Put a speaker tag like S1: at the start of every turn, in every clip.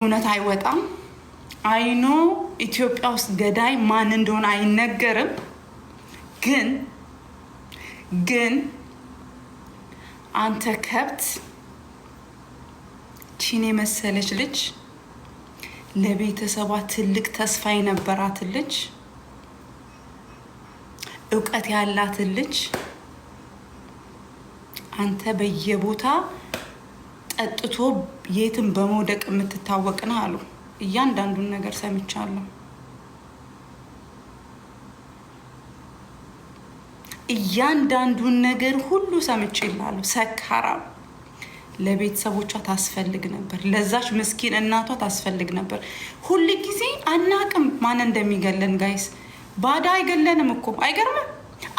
S1: እውነት አይወጣም። I know ኢትዮጵያ ውስጥ ገዳይ ማን እንደሆነ አይነገርም። ግን አንተ ከብት፣ ቺን የመሰለች ልጅ፣ ለቤተሰቧ ትልቅ ተስፋ የነበራትን ልጅ፣ እውቀት ያላትን ልጅ አንተ በየቦታ ጠጥቶ የትም በመውደቅ የምትታወቅ ነህ አሉ። እያንዳንዱን ነገር ሰምቻለሁ። እያንዳንዱን ነገር ሁሉ ሰምቼላለሁ። ሰካራም፣ ለቤተሰቦቿ ታስፈልግ ነበር። ለዛች ምስኪን እናቷ ታስፈልግ ነበር። ሁል ጊዜ አናቅም ማን እንደሚገለን guys። ባዳ አይገለንም እኮ፣ አይገርምም?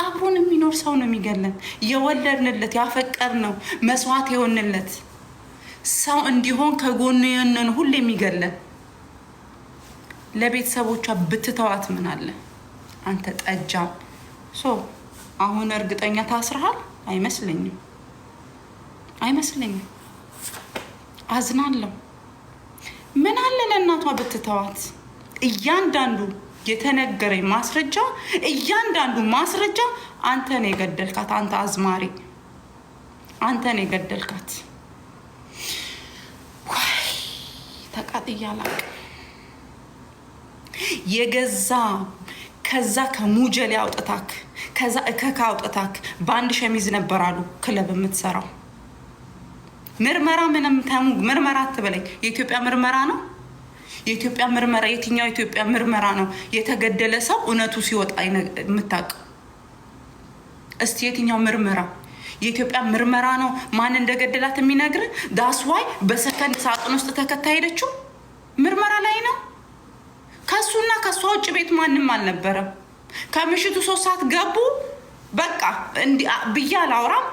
S1: አብሮን የሚኖር ሰው ነው የሚገለን። የወለድንለት፣ ያፈቀርነው፣ መስዋዕት የሆንለት ሰው እንዲሆን ከጎኑ የሆነን ሁሉ የሚገለን። ለቤተሰቦቿ ብትተዋት ምን አለ? አንተ ጠጃም። So አሁን እርግጠኛ ታስረሃል? አይመስለኝም፣ አይመስለኝም። አዝናለሁ። ምን አለ ለእናቷ ብትተዋት? እያንዳንዱ የተነገረኝ ማስረጃ፣ እያንዳንዱ ማስረጃ አንተ ነው የገደልካት። አንተ አዝማሪ፣ አንተ ነው የገደልካት። ዋይ ተቃጥዬ አላውቅም። የገዛ ከዛ ከሙጀሌ አውጥታክ፣ ከዛ እከካ አውጥታክ፣ በአንድ ሸሚዝ ነበር አሉ ክለብ የምትሰራው። ምርመራ ምንም ተሙ ምርመራ አትበለኝ። የኢትዮጵያ ምርመራ ነው። የኢትዮጵያ ምርመራ፣ የትኛው የኢትዮጵያ ምርመራ ነው? የተገደለ ሰው እውነቱ ሲወጣ የምታውቀው? እስቲ የትኛው ምርመራ፣ የኢትዮጵያ ምርመራ ነው ማን እንደገደላት የሚነግር? That's why በሰከንድ ሳጥን ውስጥ ተከታ ሄደችው። ምርመራ ላይ ነው። ከእሱና ከእሷ ውጭ ቤት ማንም አልነበረም። ከምሽቱ 3 ሰዓት ገቡ። በቃ ብዬ አላውራም።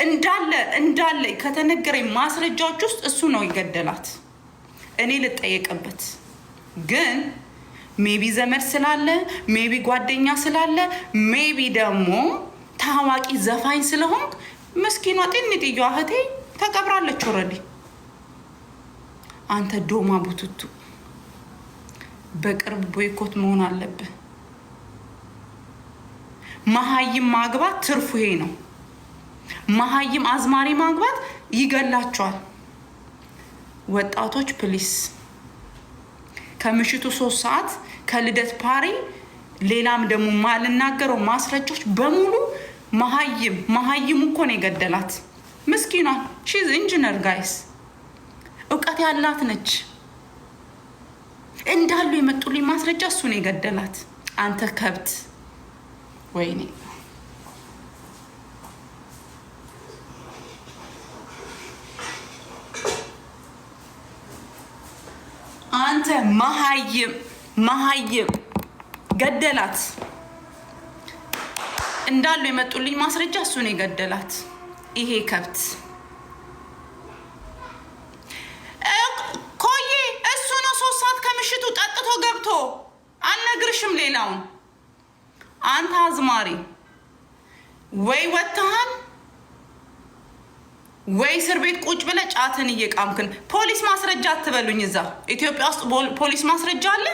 S1: እንዳለ እንዳለ ከተነገረኝ ማስረጃዎች ውስጥ እሱ ነው የገደላት። እኔ ልጠየቅበት ግን maybe ዘመድ ስላለ፣ maybe ጓደኛ ስላለ፣ maybe ደግሞ ታዋቂ ዘፋኝ ስለሆንክ ምስኪኗ ጤንጥየዋ እህቴ ተቀብራለች already። አንተ ዶማ ቡትቱ፣ በቅርብ boycott መሆን አለብህ። መሀይም ማግባት ትርፉ ይሄ ነው። መሀይም አዝማሪ ማግባት ይገላቸዋል። ወጣቶች please፣ ከምሽቱ 3 ሰዓት ከልደት ፓሪ፣ ሌላም ደግሞ ማልናገረው ማስረጃዎች በሙሉ መሀይም፣ መሀይም እኮ ነው የገደላት ምስኪኗን። She's engineer guys፣ እውቀት ያላት ነች። እንዳሉ የመጡልኝ ማስረጃ እሱ ነው የገደላት። አንተ ከብት፣ ወይኔ። አንተ መሀይም፣ መሀይም ገደላት። እንዳሉ የመጡልኝ ማስረጃ እሱ ነው የገደላት። ይሄ ከብት ኮዬ እሱ ነው 3 ሰዓት ከምሽቱ ጠጥቶ ገብቶ። አልነግርሽም ሌላውን። አንተ አዝማሪ፣ ወይ ወጥተሃል ወይ እስር ቤት ቁጭ ብለህ ጫትን እየቃምክን። ፖሊስ ማስረጃ አትበሉኝ። እዛ ኢትዮጵያ ውስጥ ፖሊስ ማስረጃ አለ።